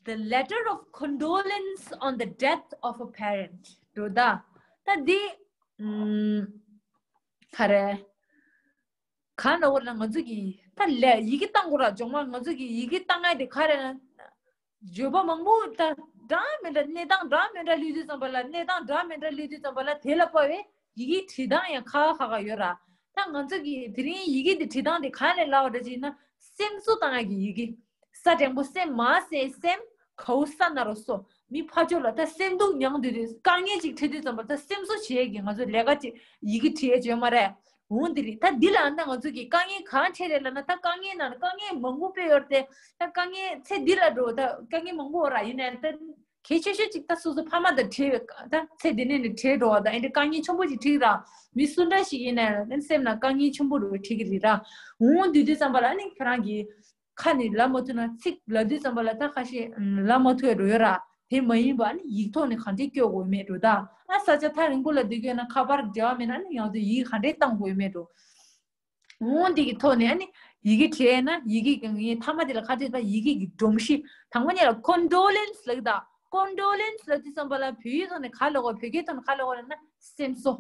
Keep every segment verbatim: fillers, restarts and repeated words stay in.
the letter of condolence on the death of a parent. འགྲོ་ད། ད་འདི། ཨམ། ག་རེ། གང་ལ་འོར་ན་ང་ཚོ་གི་ད་ལས་ཡི་གེ་བཏང་དགོས་ར་ཇོང་མ་ང་ཚོ་གི་ཡི་གེ་བཏང་ཡ་དེ་ག་རེ་ན། བརྗོད་པ་མང་པོ་ད་འདྲ་མི་འདྲ་གནས་སྟངས་འདྲ་མི་འདྲ་ལུས་དུས་ཙམ་པ་ལ་གནས་སྟངས་འདྲ་མི་འདྲ་ལུས་དུས་ཙམ་པ་ལ་དེ་ལ་དཔག་པའི་ཡི་གེ་བྲིས་སྟངས་ཡང་ཁ་ཁ་ཁ་ཡོད་ར། ད་ང་ཚོ་གི་དེ་རིང་ཡི་གེ་འདི་བྲིས་སྟངས་དེ་གང་ལས་སླ་བ་འདྲ་ཅིག་ན་སེམས་གསོ་བཏང་ཡ་གི་ཡི་གེ། ས་དྲང་པོ་སེམས་མ་སེམས་སེམས་གའུ་ས་ན་རོ་སོ། མི་ཕ་ཆོ་ལ་ད་སེམས་སྡུག་མྱངས་དུས་དུས་དཀའ་ངལ་ཅིག་འཕྲད་དུས་ཙམ་པ་ད་སེམས་གསོ་བྱེད་ཡས་ཀྱི་ང་ཚོ་ལས་ཀ་ཅིག་ཡི་གེ་བྲིས་ཡས་བྱོས་མ་རེད། འོང་འདི་རེད། ད་འདི་ལ་ཨ་ན་ང་ཚོ་གི་དཀའ་ངལ་གང་འཕྲད་རེད་ལབ་ན་ད་དཀའ་ངལ་ནང་ལ་དཀའ་ངལ་མང་པོ་དཔེ་ཡོད་རེད་དེ། ད་དཀའ་ངལ་ཚེ་འདི་ལ་འགྲོ་ད་དཀའ་ངལ་མང་པོ་ཡོད་ར། ཡིན་ནའི་ད་གལ་ཆེ་ཤོས་ཅིག་ད་སོ་སོ་ཕ་མ་དང་བྲལ་བའི་ད་ཚེ་འདི་ནས་ནི་བྲལ་འགྲོ་བ་ད་ཨེ་འདྲ་དཀའ་ངལ་ཆེན་པོ་ཅིག་འཕྲད་ཀྱི་ར། མི་སུ་འདྲ་ཞིག་ཡིན་ནའི་སེམས་ནང་དཀའ་ངལ་ཆེན་པོ་རུ་འཕྲད་ཀྱི་རེད་ར། འོང་དུས་དུས་ཙམ་པ་ལ་ཨ་ནི་ཁྱོད་རང་གི་ཁ་ནས་ལབ་མ་ཐུབ་ན་ཚིག་ལབ་དུས་ཙམ་པ་ལ་ད་ཁ་ཤས་ལབ་མ་ཐུབ་ཡ་འགྲོ་ཡོད་ར། དེ་མ་ཡིན་པ་ཨ་ནི་ཡིག་ཐོག་ནས་ག་འདྲས་སྐྱོར་དགོས་མེད་འགྲོ་ད། ཨ་ས་ཆ་ཐག་རིང་པོ་ལ་སྡོད་ཀྱི་ཡོད་ན་ཁ་པར་འབྲེལ་བ་མེད་ན་ཨ་ནི་ཡང་དུ་ཡིག་ག་འདྲས་བཏང་དགོས་མེད་འགྲོ། འོང་འདི་གི་ཐོག་ནས་ཨ་ནི་ཡི་གེ་བྲིས་ན་ཡི་གེ་གི་ངའི་མཐའ་མ་དེ་ལ་ཁ་བྲིས་ད་ཡི་གེ་གི་སྒྲོམ་གཞི་དང་པོ་ཉིད་ལ་condolence་ལབ་ད། condolence་ལབ་དུས་ཙམ་པ་ལ་བོད་ཡིག་ཐོག་ནས་ག་ལབ་དགོས་བོད་སྐད་ཐོག་ནས་ག་ལབ་དགོས་ལབ་ན་སེམས་གསོ།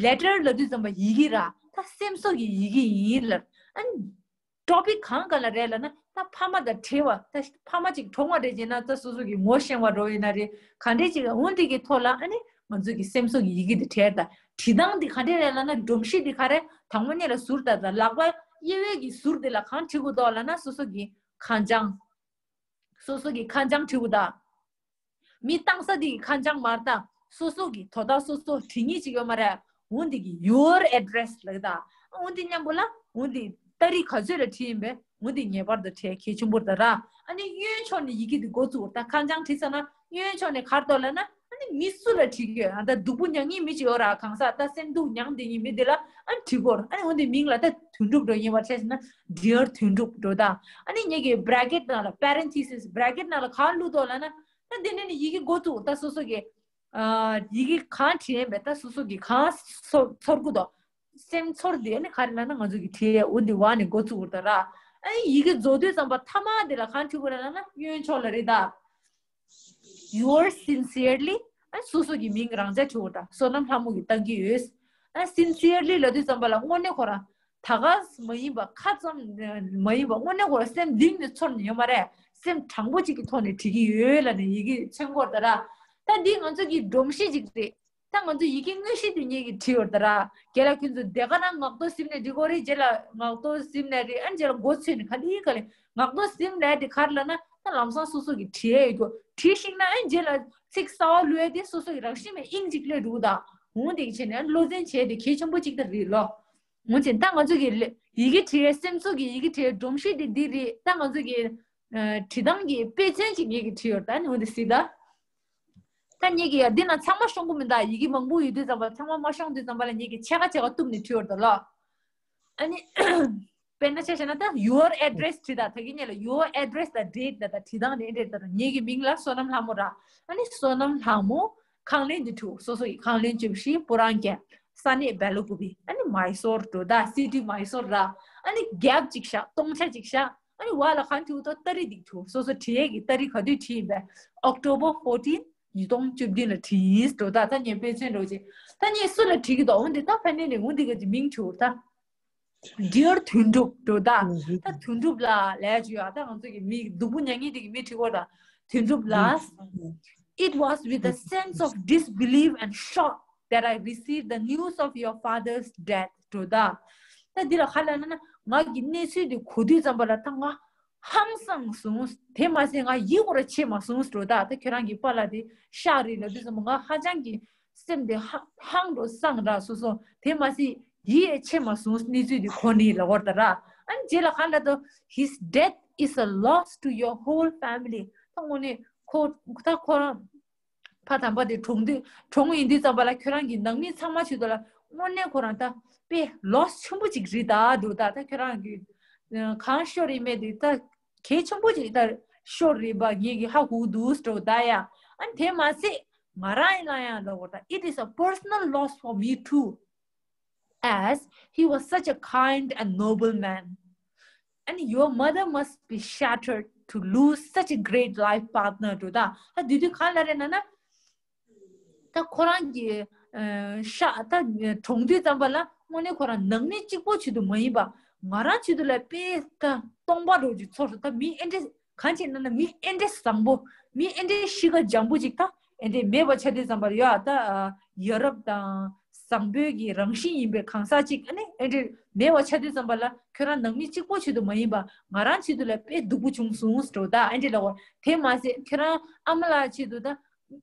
letter་ལབ་དུས་ཙམ་པ་ཡི་གེ་ར་ད་སེམས་གསོ་གི་ཡི་གེ་ཡིན་ལབ། ཨ་ནི་topic་གང་ག་ལ་རེད་ལབ་ན་ད་ཕ་མ་དང་བྲལ་བ་ད་ཕ་མ་ཅིག་གྲོངས་པ་རེད་ཅེ་ན་ད་སོ་སོ་གི་ངོ་ཤེས་པ་འགྲོ་ཡིན་ན་རེད་ག་འདྲས་ཅིག་འོང་འདི་གི་ཐོག་ལ་ཨ་ནི་ང་ཚོ་གི་སེམས་གསོ་གི་ཡི་གེ་འདི་བྲིས་ད། བྲིས་སྟངས་འདི་ག་འདྲས་རེད་ལབ་ན་སྒྲོམ་གཞི་འདི་ག་རེ་དང་པོ་ཉིད་ལ་ཟུར་ད་ད་ལག་པ་དབྱེ་བའི་གི་ཟུར་འདི་ལ་གང་བྲིས་དགོས་འདུག་ལབ་ན་སོ་སོ་གི་ཁ་བྱང་། སོ་སོ་གི་ཁ་བྱང་བྲིས་དགོས་ད། མི་བཏང་ས་དེ་གི་ཁ་བྱང་མར་བཏང་། སོ་སོ་གི་དོ་བདག་སོ་སོ་བྲིས་ངེས་ཅིག་ཡོད་མ་རེད། འོ་འདི་གི་your address་ལབ་ད། འོ་འདི་མཉམ་པོ་ལ་འོ་འདི་ཏ་རིག་ག་ཚོད་ལ་བྲིས་ཡིན་པས་འོ་འདི་ངེས་པར་དུ་བྲིས་གལ་ཆེན་པོ་རེད་ད་ར། ཨ་ནི་གཡོན་ཕྱོགས་ནས་ཡི་གེ་འདི་འགོ་བཙུགས་ད་ཁ་བྱང་བྲིས་ཚར་ན་གཡོན་ཕྱོགས་ནས་གར་གཏོར་ལབ་ན་ཨ་ནི་མི་སུ་ལ་བྲིས་གི་ཡོད་ཨ་ད་སྡུག་པོ་མྱངས་ངེས་མི་ཅིག་ཡོད་ར་གང་ཟག་ད་སེམས་སྡུག་མྱངས་བསྡད་ངེས་མི་འདི་ལ་ཨ་ནི་བྲིས་དགོས་ཨ་ནི་འོ་འདི་མིང་ལ་ད་དོན་གྲུབ་འགྲོ་ངེས་པར་བྱས་ཟེར་ན་dear་དོན་གྲུབ་འགྲོ་ད། ཨ་ནི་ངེད་ཀྱི་bracket་ནང་ལ་parenthesis་bracket་ནང་ལ་གང་བླུགས་འདུག་ལབ་ན། ད་འདི་ནས་ནི་ཡི་གེ་འགོ་བཙུགས་ད་སོ་སོ་གི་ཨ་ཡི་གེ་གང་བྲིས་ཡིན་པས་ད་སོ་སོ་གི་གང་ཚོར་ཚོར་གི་འདུག་སེམས་ཚོར་འདི་ནི་ག་རེ་ལབ་ན་ང་ཚོ་གི་བྲིས་འོ་འདི་བ་ནས་འགོ་བཙུགས་ད་ར། ཨ་ནི་ཡི་གེ་རྫོགས་དུས་ཙམ་པ་མཐའ་མ་འདི་ལ་གང་བྲིས་དགོས་རེད་ལབ་ན་གཡོན་ཕྱོགས་ལ་རེད་ད། Yours sincerely ཨ་སོ་སོ་གི་མིང་རང་འཇགས་བྲིས་དགོས་ད་བསོད་ནམས་ལྷ་མོ་གི་བཏང་གི་ཡོད། ཨ་sincerely་ལབ་དུས་ཙམ་པ་ལ་དངོས་གནས་ཁོ་རང་ད་ག་ས་མ་ཡིན་པ་ཁ་ཙམ་མ་ཡིན་པ་དངོས་གནས་ཁོ་རང་སེམས་གཏིང་ནས་ཚོར་ནས་ཡོད་མ་རེད། སེམས་དྲང་པོ་ཅིག་གི་ཐོག་ནས་བྲིས་ཀྱི་ཡོད་ལབ་ནས་ཡི་གེ་མཚོན་སྐོར་ད་ར། ད་འདི་ང་ཚོ་གི་སྒྲོམ་གཞི་ཅིག་རེད། ད་ང་ཚོ་ཡི་གེ་དངོས་གཞི་དེ་ངེད་ཀྱིས་བྲིས་ཡོད་ད་ར། རྒན་ལགས་ཁྱོད་ཚོ་དེ་ག་ན་ངག་ཐོག་ཟིན་ནས་འབྲི་དགོས་རེད་རྗེས་ལ་ངག་ཐོག་ཟིན་ནས་རེད་ཨ་རྗེས་ལ་མགོ་ཚོས་ནས་ག་ལེ་ག་ལེ་ངག་ཐོག་ཟིན་ནས་དེ་ག་རེ་ལབ་ན་ད་ལམ་སང་སོ་སོ་གི་བྲིས་ཡས་ཡོད་རྒྱུ་བྲིས་ཤིག་ན་ཨ་རྗེས་ལ་ཚིག་གསར་བ་བླུགས་ཡས་དེ་སོ་སོ་གི་རང་བཞིན་མེད་དབྱིངས་གཅིག་སླེབས་འདུག་ད། འོང་དེ་གི་བྱས་ནས་བློ་འཛིན་བྱས་དེ་གལ་ཆེན་པོ་གཅིག་ད་རེད་ལོ། འོང་ཅན་ད་ང་ཚོ་གི་ལེ་ཡི་གེ་བྲིས་ཡས་སེམས་ཚོགས་ཀྱི་ཡི་གེ་བྲིས་ཡས་སྒྲོམ་གཞི་དེ་འདི་རེད་ད་ང་ཚོ་གི་ཨ་བྲིས་སྟངས་ཀྱི་དཔེ་མཚོན་ཅིག་ངེད་ཀྱིས་བྲིས་ཡོད་ད་ནི་འོང་དེ་སྲིད་ད། ད་ངེད་ཀྱིས་ཡ་འདི་ན་ཚང་མ་ཤོང་གི་མི་འདུག་ཡི་གེ་མང་པོ་ཡོད་དུས་ཙམ་པ་ཚང་མ་མ་ཤོང་དུས་ཙམ་པ་ལ་ངེད་ཀྱིས་ཕྱེད་ཀ་ཕྱེད་ཀ་གཏུབ་ནས་བྲིས་ཡོད་ད་ལོ། ཨ་ནི། དཔེར་ན་ཆ་བཞག་ན་ད་your address་བྲིས་ད་ད་གིན་ཉེ་ལ་your address་ད་date་ད་ད་བྲིས་སྟངས་དེ་འདྲས་ད་ད་ངེད་ཀྱི་མིང་ལ་བསོད་ནམས་ལྷ་མོ་ར། ཨ་ནི་བསོད་ནམས་ལྷ་མོ་ཁང་ལན་འདི་བྲིས་སོ་སོ་ཡི་ཁང་ལན་བཅུ་བཞི་སྤུ་རང་རྒྱལ་ས་གནས་སྦེལ་ཀོབ་ཨ་ནི་མའི་སོར་འགྲོ་ད་city་མའི་སོར་ར། ཨ་ནི་རྒྱབ་ཅིག་བཞག་སྟོང་ཆ་ཅིག་བཞག་ཨ་ནི་བ་ལ་གང་བྲིས་ད་ཏ་རིག་འདི་བྲིས་སོ་སོ་བྲིས་ཡས་ཀྱི་ཏ་རིག་ག་དུས་བྲིས་ཡིན་པས་October fourteen་ཉིས་སྟོང་བཅུ་བདུན་ལ་བྲིས་ཡིན་འགྲོ་ད་ད་ངས་དཔེ་མཚོན་འགྲོ་ཅིག་ད་ངས་སུ་ལ་བྲིས་ཀྱི་འདུག་འོན་ཏེ་ད་ཕ་ནས་ནས་འོན་ཏེ་ག་ཅིག་མིང་བྲིས་ད། Dear དོན་གྲུབ་འགྲོ་ད། ད་དོན་གྲུབ་ལགས་ལས་བྱུང་ཡ་ད་ང་ཚོ་གི་མི་སྡུག་པོ་མྱངས་མཁན་དེ་གི་མི་བྲིས་གོ་ད། དོན་གྲུབ་ལགས། It was with a sense of disbelief and shock that I received the news of your father's death འགྲོ་ད། ད་འདི་ལ་ཧ་ལ་ན་ན་ང་གི་གནས་ཚུལ་དེ་གོ་དུས་ཙམ་པ་ལ་ད་ང་ཧང་སངས་སོང་། དེ་མ་ཟད་ང་ཡིད་ཁོ་ར་ཆེས་མ་སོང་འགྲོ་ད། ད་ཁྱོད་རང་གི་པཱ་ལགས་དེ་ཤག་རེད་ལབ་དུས་ཙམ་པ་ང་ཧ་ཅང་གི་སེམས་དེ་ཧ་ཧང་འགྲོ་སངས་ར་སོ་སོ་དེ་མ་ཟད་ཡིད་ཡ་ཆེས་མ་སོང་གནས་ཚུལ་དེ་གོ་ནི་ལ་བར་ད་ར། ཨ་ནི་རྗེས་ལ་ག་ལ་ད་His death is a loss to your whole family ད་དངོས་གནས་ཁོ་ད་ཁོ་རང་ཕ་དམ་པ་དེ་གྲོངས་དུས་གྲོངས་ཡིན་དུས་ཙམ་པ་ལ་ཁྱོད་རང་གི་ནང་མི་ཚང་མ་ཆུད་དོ་ལ་དངོས་གནས་ཁོ་རང་ད་དཔེ་ལོས་ཆེན་པོ་ཅིག་རེད་ད་འགྲོ་ད། ད་ཁྱོད་རང་གི་གང་ཤོར་ཡིན་མེད་དེ་ད་གལ་ཆེན་པོ་ཅིག་ད་ཤོར་རེད་པ་ངེད་ཀྱི་ཧ་གོ་འདུག་འགྲོ་ད་ཡ། ཨ་ནི་དེ་མ་ཟད་ང་རང་ཡིན་ལ་ཡང་ལ་འོ་ད་It is a personal loss for me too as he was such a kind and noble man. And your mother must be shattered to lose such a great life partner འགྲོ་ད། ད་དེ་དུས་ག་ལ་རེད་ན་ན། ད་ཁོ་རང་གི་ཨ་ཤ་ད་གྲོངས་དུས་ཙམ་པ་ལ་དངོས་གནས་ཁོ་རང་ནང་མི་གཅིག་པོ་ཆེད་དུ་མ་ཡིན་པ་ང་རང་ཆེད་དུ་ལ་དཔེ་ད་སྟོང་པ་རོ་གཅིག་ཚོར་སོང་། ད་མི་ཨེ་འདྲས་གང་བྱས་ན་ན་མི་ཨེ་འདྲས་བཟང་པོ་མི་ཨེ་འདྲས་གཤིས་ཀ་འཇམ་པོ་ཅིག་ད་ཨེ་འདྲས་མེད་པ་ཆགས་དུས་ཙམ་པ་ལ་ཡ་ད་ཡ་རབས་དང་བཟང་པོའི་གི་རང་བཞིན་ཡིན་པའི་གང་ཟག་ཅིག་ཨ་ནི་ཨེ་འདྲས་མེད་པ་ཆགས་དུས་ཙམ་པ་ལ་ཁྱོད་རང་ནང་མི་གཅིག་པོ་ཆེད་དུ་མ་ཡིན་པ་ང་རང་ཆེད་དུ་ལ་དཔེ་སྡུག་པོ་བྱུང་སོང་ཟེར་ད་ཨེ་འདྲས་ལབ་པ། དེ་མ་ཟད་ཁྱོད་རང་ཨ་མ་ལགས་ཆེད་དུ་ད་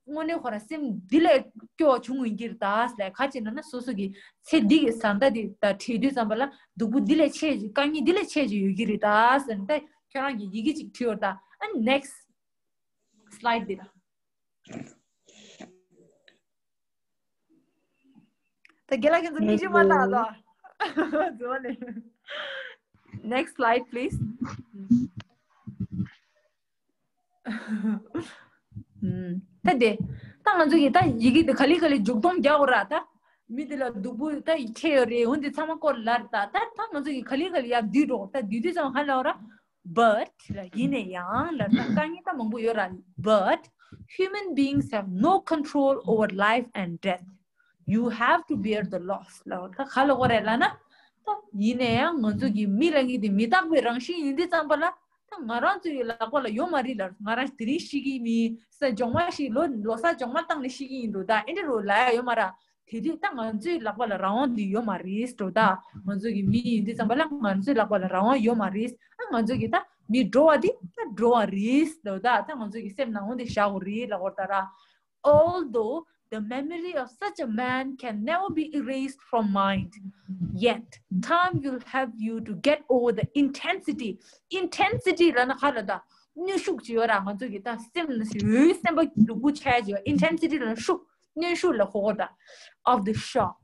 དངོས་གནས་ཁོ་རང་སེམས་འདི་ལས་སྐྱོ་བ་བྱུང་ཡིན་གྱི་རེད་ད་ཟེར་ལབ། ག་ཅི་ན་ན་སོ་སོ་གི་ཚེ་འདི་གི་བཟའ་ཟླ་འདི་དང་བྲལ་དུས་ཙམ་པ་ལ་སྡུག་པོ་འདི་ལས་ཆེ་ཅིག་དཀའ་ངལ་འདི་ལས་ཆེ་ཅིག་ཡོད་ཀྱི་རེད་ད་ཟེར་ནས་ད་ཁྱོད་རང་གི་ཡི་གེ་ཅིག་བྲིས་ཡོད་ད། ཨ་next slide འདི་ལ། ད་རྒན་ལགས་ཁྱེད་ཚོ་མིག་ཆུ་མ་བཏང་དོ། Next slide please. ད་དེ་ད་ང་ཚོ་གི་ད་ཡི་གེ་དེ་ག་ལེ་ག་ལེ་མཇུག་སྡོམ་རྒྱག་དགོས་ར། ད་མི་དེ་ལ་སྡུག་པོ་ད་འཕྲད་ཡོད་རེད། འོན་ཏེ་ཚང་མ་སྐོར་ལ་ད་ད་ད་ང་ཚོ་གི་ག་ལེ་ག་ལེ་ཡར་བསྡུས་འགྲོ། ད་བསྡུས་དུས་ཙམ་ག་ལ་བ་ར། But ལ་ཡིན་ན་ཡང་ལ་ད་དཀའ་ངལ་ད་མང་པོ་ཡོད་ར། But human beings have no control over life and death. You have to bear the loss. ལ་ད་ག་ལ་གོ་རེད་ལ་ན། ད་ཡིན་ན་ཡང་ང་ཚོ་གི་མི་ལ་ངེས་དེ་མི་རྟག་པའི་རང་བཞིན་ཡིན་དུས་ཙམ་པ་ལ་ད་ང་རང་ཚོའི་ལག་པ་ལ་ཡོད་མ་རེད་ལ། ང་རང་དེ་རིང་ཤི་གི་མིན་ས་སྦྱོང་མ་ཤི་ལོ་ལོ་ས་སྦྱོང་མ་བཏང་ནས་ཤི་གི་ཡིན་འགྲོ། ད་ཨེ་འདྲ་རོ་ལ་ཡ་ཡོད་མ་ར། དེ་དུས་ད་ང་ཚོའི་ལག་པ་ལ་རང་དབང་དེ་ཡོད་མ་རེད་འགྲོ། ད་ང་ཚོ་གི་མི་ཡིན་དུས་ཙམ་པ་ལ་ང་ཚོའི་ལག་པ་ལ་རང་དབང་ཡོད་མ་རེད། ཨ་ང་ཚོ་གི་ད་མི་འགྲོ་བ་དེ་ད་འགྲོ་བ་རེད་འགྲོ། ད་ད་ང་ཚོ་གི་སེམས་ནང་དབང་དེ་བཞག་དགོས་རེད་ལ་གོ་ད་ར། Although the memory of such a man can never be erased from mind, yet time will help you to get over the intensity. Intensity ལ་ན་ག་ལ་ད་གནོན་ཤུགས་ཅིག་ཡོད་ར། ང་ཚོ་གི་ད་སེམས་ནང་ཞིག་འོད་སེམས་པ་སྡུག་པོ་ཆགས་ཅིག་ཡོད། Intensity ལ་ན་ཤུགས་གནོན་ཤུགས་ལ་གོ་གོ་ད། Of the shock.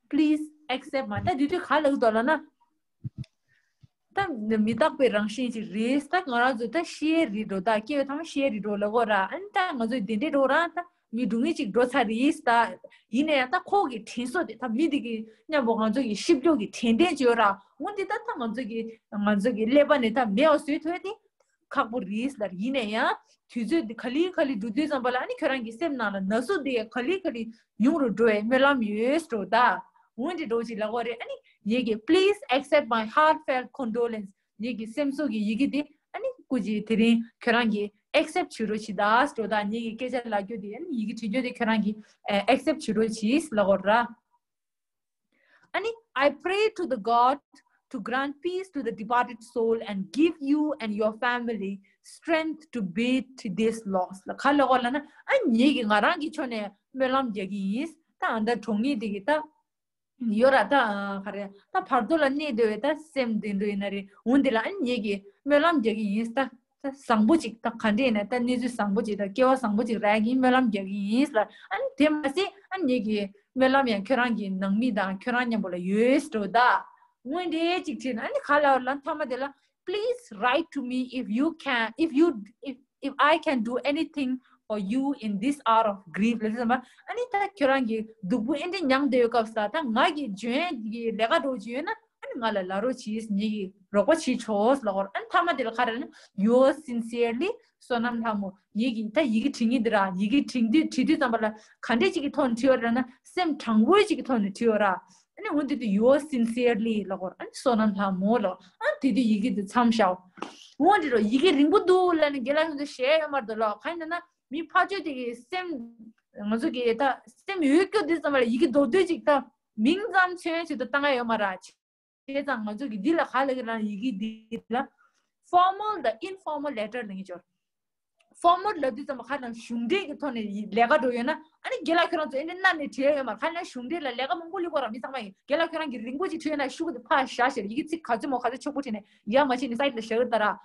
Please accept my. ད་དུས་དུས་ག་ལ་གི་དོ་ལ་ན། ད་མི་རྟག་པའི་རང་བཞིན་ཅིག་རེད། ད་ང་རང་ཚོ་ད་ཤི་ཡས་རེད་འགྲོ། ད་སྐྱེ་བའི་ཐ་མ་ཤི་ཡས་རེད་འགྲོ་ལ་གོ་ར། ཨ་ནི་ད་ང་ཚོ་དེ་འདྲས་འགྲོ་ར། ད་མི་སྡུག་བསྔལ་ཅིག་འགྲོ་ཚར་རེད། ད་ཡིན་ན་ཡང་ད་ཁོ་གི་དྲན་གསོ་དེ་ད་མི་དེ་གི་མཉམ་པོ་ང་ཚོ་གི་ཤི་བྱོ་གི་དྲན་རྟེན་ཅིག་ཡོད་ར། འོན་ཏེ་ད་ད་ང་ཚོ་གི་ང་ཚོ་གི་ཀླད་པ་ནས་ད་མེད་པ་བཟོས་ཐུབ་ཡས་དེ་ཁག་པོ་རེད་ལ། ཡིན་ན་ཡང་དུས་ཚོད་འདི་ག་ལེ་ག་ལེ་འགྲོ་དུས་ཙམ་པ་ལ་ཨ་ནི་ཁྱོད་རང་གི་སེམས་ནང་ལ་ན་ཟུག་དེ་ག་ལེ་ག་ལེ་ཉུང་རུ་འགྲོ་བའི་སྨོན་ལམ་ཡོད་འགྲོ། ད་འོན་ཏེ་འགྲོ་ཅིག་ལ་གོ་རེད། ཨ་ནི་ངེད་ཀྱི་please accept my heartfelt condolence. ངེད་ཀྱི་སེམས་གསོ་གི་ཡི་གེ་དེ་ཨ་ནི་སྐུ་མཁྱེན་དེ་རིང་ཁྱོད་རང་གིས་accept བྱེད་རོགས་བྱེད་ད་འགྲོ། ད་ངེད་ཀྱི་སྐད་ཆ་ལབ་རྒྱུ་དེ་ཨ་ནི་ཡི་གེ་བྲིས་རྒྱུ་དེ་ཁྱོད་རང་གིས་accept བྱེད་རོགས་བྱེད་ལ་གོ་ར། ཨ་ནི། I pray to the God to grant peace to the departed soul and give you and your family strength to bear this loss. ལ་ག་ལ་གོ་ལ་ན་ཨ་ངེད་ཀྱི་ང་རང་གི་ཕྱོགས་ནས་སྨོན་ལམ་རྒྱག་གི་ཡིན། ད་ཨ་ད་གྲོངས་ངེས་དེ་གི་ད་ཡོད་ར། ད་ག་རེ་ད་བར་དོ་ལ་གནས་སྡོད་པའི་ད་སེམས་དེ་འདྲ་ཡིན་ན་རེད། འོན་ཏེ་ལ་ཨ་ངེད་ཀྱི་སྨོན་ལམ་རྒྱག་གི་ཡིན། ད་ད་བཟང་པོ་ཅིག་ད་ག་འདྲ་ཡིན་ན་ད་གནས་ཚུལ་བཟང་པོ་ཅིག་ད་སྐལ་བ་བཟང་པོ་ཅིག་རག་གི་སྨོན་ལམ་རྒྱག་གི་ཡིན་ལ། ཨ་ནི་དེ་མ་ཟད་ཨ་ངེད་ཀྱི་སྨོན་ལམ་ཡང་ཁྱོད་རང་གི་ནང་མི་དང་ཁྱོད་རང་མཉམ་པོ་ལ་ཡོད་འགྲོ། ད་དངོས་འབྲེལ་ཅིག་བྲིས་ན་ཨ་ནི་ག་ལ་ལ་མཐའ་མ་དེ་ལ། Please write to me if you can, if you, if, if I can do anything for you in this hour of grief. ལ་ཟེར་མ་ཨ་ནི་ད་ཁྱོད་རང་གི་སྡུག་པོ་ཨེ་འདྲ་མྱངས་བསྡད་ཡོད་སྐབས་ས་ད་ང་གི་འཇོན་གྱི་ལས་ཀ་འགྲོ་གི་ཡོད་ན། ཨ་ནི་ང་ལ་ལབ་རོགས་གྱིས། ངེད་ཀྱིས་རོགས་པ་བྱེད་ཆོག་ལབ་གོ། ཨ་ནི་མཐའ་མ་དེ་ལ་ག་རེ་ལབ་ན། Yours sincerely བསོད་ནམས་ལྷ་མོ། ངེད་ཀྱིས་ད་ཡི་གེ་བྲིས་ངེས་འདི་ར། ཡི་གེ་བྲིས་དུས་བྲིས་དུས་ཙམ་པ་ལ་ག་འདྲས་ཅིག་གི་ཐོག་ནས་བྲིས་ཡོད་ར་ན་སེམས་དྲང་པོའི་ཅིག་གི་ཐོག་ནས་བྲིས་ཡོད་ར། ཨ་ནི་འོ་དེ་དུས་Yours sincerely ལབ་གོ། ཨ་ནི་བསོད་ནམས་ལྷ་མོ་ལབ། ཨ་ནི་དེ་དུས་ཡི་གེ་དེ་མཚམས་བཞག་འོ་འདི་རོ་ཡི་གེ་རིང་པོ་འདུག་ལབ་ནས་རྒན་ལགས་ཁྱོད་ཚོ་ཞེད་ཡོད་མ་རེད་ལོ། གང་ཡིན་ན་མི་ཕར་ཕྱོགས་དེ་གི་སེམས་ང་ཚོ་གི་ད་སེམས་འོས་སྐྱོ་དུས་ཙམ་པ་ལ་ཡི་གེ་མདོར་བསྡུས་ཅིག་ད་མིང་ཙམ་མཚོན་ཆེད་དུ་བཏང་ཡ་ཡོད་མ་རེད། བྱས་ཙང་ང་ཚོ་གི་འདི་ལ་ག་ལབ་ཀྱི་རང་ཡི་གེ་འདི་ལ་formal དང་informal letter ལབ་ཀྱི་ཡོད། Formal ལབ་དུས་ཙམ་པ་ཁ་ནང་གཞུང་འབྲེལ་གྱི་ཐོག་ནས་ལས་ཀ་འགྲོ་ཡོད་ན་ཨ་ནི་རྒན་ལགས་ཁྱོད་རང་ཚོ་ཨེ་འདྲ་གནའ་ནས་བྲིས་ཡོད་མ་རེད། ཁ་ནང་གཞུང་འབྲེལ་ལ་ལས་ཀ་མང་པོ་སླེབས་ཀྱི་ཡོད་ར། མི་ཚང་མ་ཡིན་རྒན་ལགས་ཁྱོད་རང་གི་རིང་པོ་ཅིག་བྲིས་ཡོད་ན་ཤུགས་དེ་ཕར་བཞག་ཤེར་ཡི་གེ་ཚིག་ག་ཚོད་མོ་ག་ཚོད་ཕྱུག་པོ་བྲིས་ནས་ཡར་མ་ཕྱིན་ནས་side ལ་བཞག་གི་ད་ར།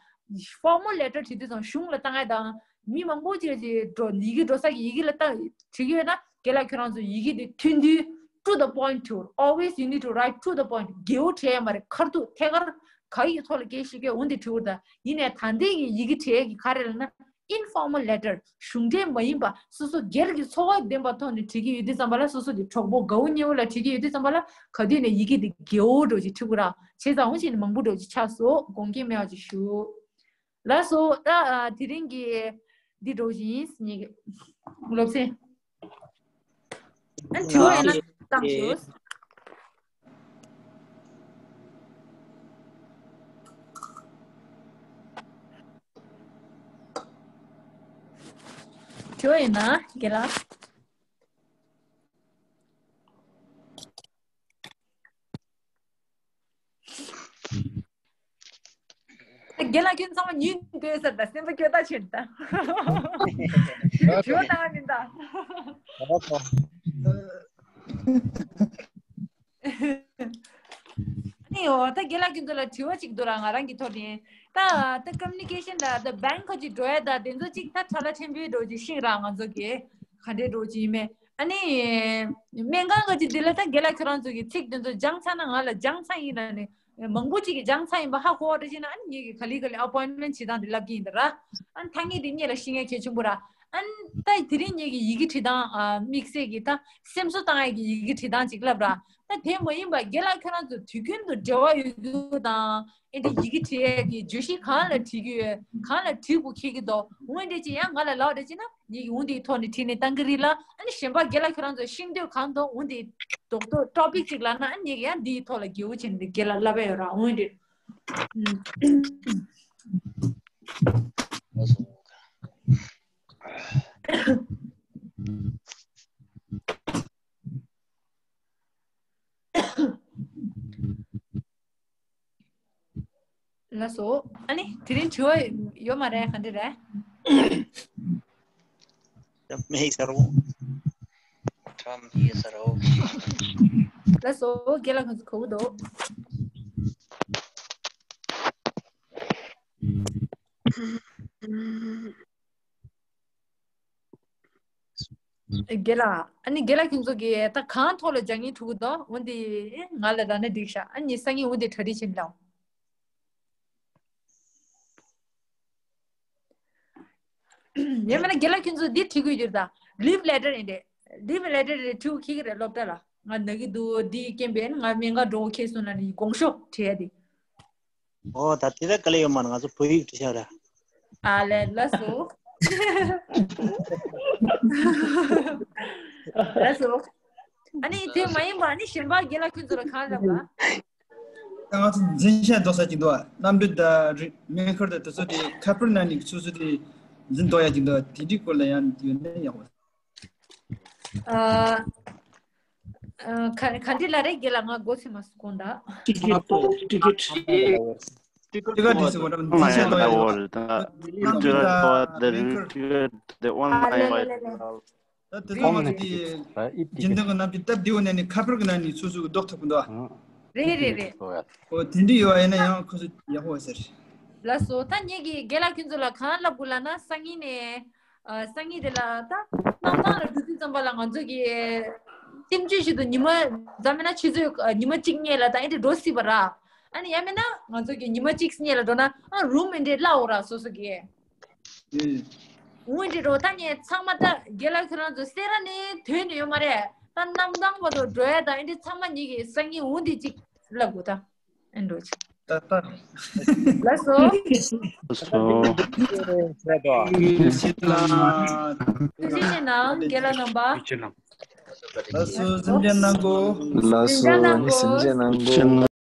Formal letter བྲིས་དུས་ཙམ་གཞུང་ལ་བཏང་ཡ་དང་མི་མང་པོ་ཅིག་ཅིག་འགྲོ་ཡི་གེ་འགྲོ་ས་གི་ཡི་གེ་ལ་བཏང་བྲིས་ཀྱི་ཡོད་ན་རྒན་ལགས་ཁྱོད་རང་ཚོ་ཡི་གེ་དེ་ཐུང་ཐུང་to the point to always you need to write to the point རྒྱལ་པོ་བྲིས་ཡ་མ་རེད། ཁ་ཐུག་ཐད་ཀར་ག་ཡི་ཐོག་ལ་སྐད་ཤེས་སྐད་འོན་ཏེ་བྲིས་འུར་ད་ཡིན་ནའི་ད་ལྟའི་གི་ཡི་གེ་བྲིས་ཡ་གི་ག་རེ་ལབ་ན་informal letter གཞུང་འབྲེལ་མ་ཡིན་པ་སོ་སོ་སྒེར་གྱི་ཚོར་བ་ལྡན་པ་ཐོག་ནས་བྲིས་ཀྱི་ཡོད་དུས་ཙམ་པ་ལ་སོ་སོ་གི་གྲོགས་པོ་དགའ་བོ་ཉེ་བོ་ལ་བྲིས་ཀྱི་ཡོད་དུས་ཙམ་པ་ལ་ག་དུས་ནས་ཡི་གེ་དེ་རྒྱལ་པོ་འགྲོ་ཅིག་བྲིས་དགོས་ར། བྱས་ཙང་འོ་བྱས་ནས་མང་པོ་འགྲོ་ཅིག་ཆགས་སོ། དགོངས་འགལ་མེད་པ་ཅིག་ཞུ། ལགས་སོ། ད་ཨ་དེ་རིང་གི་འདི་འགྲོ་བཞིན་ཡིན་ངེད་ཀྱི་སློབ་ཚན། ཨ་དྲི་བ་ཡོད་ན་བཏང་ཤོག་དྲི་བ་ཡོད་ན་རྒན་ལགས། རྒན་ལགས་ཁྱོད་ཚང་མ་ཉུང་དུ་ཟེར་ད་སེམས་པ་སྐྱོ་ད་ཆེན་ད། ཞུ་བ་བཏང་མིན་ད། ནི་འོ་ད་རྒན་ལགས་ཁྱོད་ཚོ་ལ་དྲི་བ་གཅིག་འདུག་ར། ང་རང་གི་ཐོག་ནས་ད་ད་ཀམ་ནི་ཀེ་ཤན་ལ་ད་བེང་ཁ་ཅིག་འགྲོ་ཡ་ད་དེ་ཚོ་གཅིག་ད་ཁྲ་ལ་ཕྲན་བུའི་འགྲོ་ཅིག་ཤིང་ར་ང་ཚོ་གི་ག་འདྲའི་འགྲོ་ཅིག་ཡིན་མེད། ཨ་ནི། སྨན་ཁང་ག་ཅིག་འདི་ལ་ད་རྒན་ལགས་ཁྱོད་རང་ཚོ་གི་ཚིག་དེ་ཚོ་སྦྱངས་ཚར་ན་ང་ལ་སྦྱངས་ཚར་ཡིན་ལ་ནི། མང་པོ་ཅིག་གིས་སྦྱངས་ཚར་ཡིན་པ་ཧ་གོ་བ་འདྲ་ཅིག་ན་ཨ་ནི་ངེད་ཀྱི་ག་ལེ་ག་ལེ་ཨ་པོའིན་མེན་ཊི་བྱེད་སྟངས་འདི་ལབ་ཀྱི་ཡིན་ད་ར། ཨ་ནི་ཐ་སྙད་འདི་སྔོན་ལ་ཤེས་མཁན་གལ་ཆེན་པོ་ར། ཨ་ནི་ད་དེ་རིང་ངེད་ཀྱི་ཡི་གེ་བྲིས་སྟངས་ཨ་དམིགས་བསལ་གྱི་ད་སེམས་གསོ་བཏང་ཡས་ཀྱི་ཡི་གེ་བྲིས་སྟངས་ཅིག་ལབ་ར། ད་དེ་མ་ཡིན་པ་རྒན་ལགས་ཁྱོད་རང་ཚོ་དུས་རྒྱུན་དུ་འབྲེལ་བ་ཡོད་རྒྱུ་དང་ཨེ་འདྲ་ཡི་གེ་བྲིས་ཡས་ཀྱི་བརྗོད་གཞི་གང་ལ་བྲིས་རྒྱུ་ཡོད་གང་ལ་བྲིས་དགོས་འཁེལ་གྱི་འདུག་འོ་འདྲ་ཅིག་ཡང་ང་ལ་ལབ་འདྲ་ཅིག་ན། ངེད་ཀྱིས་འོ་འདིའི་ཐོག་ནས་བྲིས་ནས་བཏང་གི་རེད་ལ། ཨ་ནི་གཞན་པ་རྒན་ལགས་ཁྱོད་རང་ཚོ་ཤེས་འདོད་གང་འདུག་འོ་འདིའི་རྡོག་རྡོག་ཊོ་པིག་ཅིག་ལབ་ན་ཨ་ནི་ངེད་ཀྱིས་ཡང་འདིའི་ཐོག་ལ་རྒྱལ་བོ་བྱས་ནས་རྒན་ལགས་ལབ་ཡ་ཡོད་ར་འོ་འདི། ལགས་སོ། ཨ་ནི་དེ་རིང་དྲི་བ་ཡོད་མ་རེད། ག་འདྲ་རེད། མེད་ཟེར་རོ། ཁྲམ་ཡེ་ཟེར་རོ། ལགས་སོ། རྒན་ལགས་ཁོང་ཚོ་གོ་གི་འདུག་རྒན་ལགས། ཨ་ནི་རྒན་ལགས་ཁྱོད་ཚོ་གིས་ད་གང་ཐོག་ལ་སྦྱང་ཉིན་ཐུག་གི་འདུག་འོན་ཏེ་ང་ལ་རག་ན་འགྲིག་ཤག་ཨ་ནི་སང་ཉིན་འོན་ཏེ་གྲ་སྒྲིག་བྱེད་ལ། ཡང་མིན་ན་རྒན་ལགས་ཁྱོད་ཚོ་འདི་བྲིས་དགོས་རྒྱུ་རེད་ད། ལིབ་ལེ་ཊར་ཡིན་ཏེ། ལིབ་ལེ་ཊར་རེ་བྲིས་འཁྱེར་གི་རེད་སློབ་གྲྭ་ལ། ང་ན་གི་འདུག་འདི་རྐྱེན་པས་ང་སྨན་ཁང་འགྲོ་འཁེལ་སོང་ལབ་ནས་དགོངས་ཞུ་བྲིས་ཡ་དེ། ཨོ་ད་དེ་ལ་དཀའ་ལས་ཡོད་མ་རེད། ང་ཚོ་བོད་ཡིག་བྲིས་ཤག་ར། ཨ་ལས་ལགས་སོ། ལགས་སོ། ཨ་ནི་དེ་མ་ཡིན་པ་ཨ་ནི་གཞན་པ་རྒན་ལགས་ཁྱོད་ཚོ་ལ་གང་ལབ་ལ། ད་ང་ཚོ་འཛིན་བྱ་འདོགས་ས་ཅིག་འདུག་ཨ། གནམ་གྲུ་དང་རི་སྨན་ཁུར་དང་དེ་ཚོ་དེ་ཁ་པར་ནང་ནས་སོ་སོ་དེ་འཛིན་འདོགས་ཡ་ཅིག་འདུག་དེ་འདྲའི་སྐོར་ལ་ཡང་ཡོད་ན་ཡག་པོ། ཨ། ཨ། ག་ག་འདྲ་ལབ་རེད་རྒན་ལགས། ང་མགོ་ཚོས་མ་སོང་གོང་ད། ཊི་ཀེ་ཊི་ཊི་ཀེ་ཊི། ཊི་ཀེ་ཊི་འདི་ཟེར་བ་འདྲ་འཛིན་བྱ་འདོགས་ཡ་འདུག་ཨ། གནམ་གྲུ་དང་སྨན་ཁུར། ཨ་ལེ་ལེ་ལེ་ལེ། ད་དེ་ཚོ་ང་ཚོ་དེ་རྒྱུན་ལྡན་གྱི་རྣམ་འགྱུར་སྟབས་བདེ་བོ་ནས་ནི་ཁ་པར་གྱི་ནང་ནས་སོ་སོ་གི་ལྡོག་ཐུབ་ཀྱི་འདུག་ཨ། རེད་རེད་རེད། ཨོ་དེ་འདྲ་ཡོད་པ་ཡིན་ན་ཡང་ཁོ་ཚོ་ཡག་པོ་ཟེར། ལགས་སོ། ད་ངེད་ཀྱིས་རྒན་ལགས་ཁྱོད་ཚོ་ལ་གང་ལབ་དགོས་ལབ་ན་སང་ཉིན་ནས་ཨ། སང་ཉིན་དེ་ལ་ད་གནམ་ཐང་ལ་འགྲོ་དུས་ཙམ་པ་ལ་ང་ཚོ་གི་སེམས་ཅན་ཞིག་ཏུ་ཉི་མ་འཛམ་མིན་ན་ཆུ་ཚོད་ཉི་མ་གཅིག་སྔོན་ལ་ད་ཨེ་འདྲ་འགྲོ་སྲིད་པ་ར། ཨ་ནི་ཡང་མིན་ན་ང་ཚོ་གི་ཉི་མ་གཅིག་སྔོན་ལ་འགྲོ་ན་ཨ་རུམ་ཨེ་འདྲ་སླ་འོ་ར་སོ་སོ་གི། འོན་ཏེ་རོ་ད་ངས་ཚང་མ་ད་རྒན་ལགས་ཁྱོད་རང་ཚོ་སེ་ར་ནས་ཐོན་ནས་ཡོད་མ་རེད། ད་གནམ་ཐང་མ་གཏོགས་འགྲོ་ཡ་ད་ཨེ་འདྲ་ཚང་མ་ཉིད་ཀྱི་སང་ཉིན་འོང་དེ་གཅིག་ལབ་དགོས་ད། ཨེ་འགྲོ་ཆེ། ད་ལྟ། ལགས་སོ། སོ། ཐུགས་རྗེ་ཆེ་གནང་རྒན་ལགས་རྣམ་པ། ལགས་སོ། སེམས་ཅན་གནང་གོ། ལགས་སོ། སེམས་ཅན་གནང་གོ།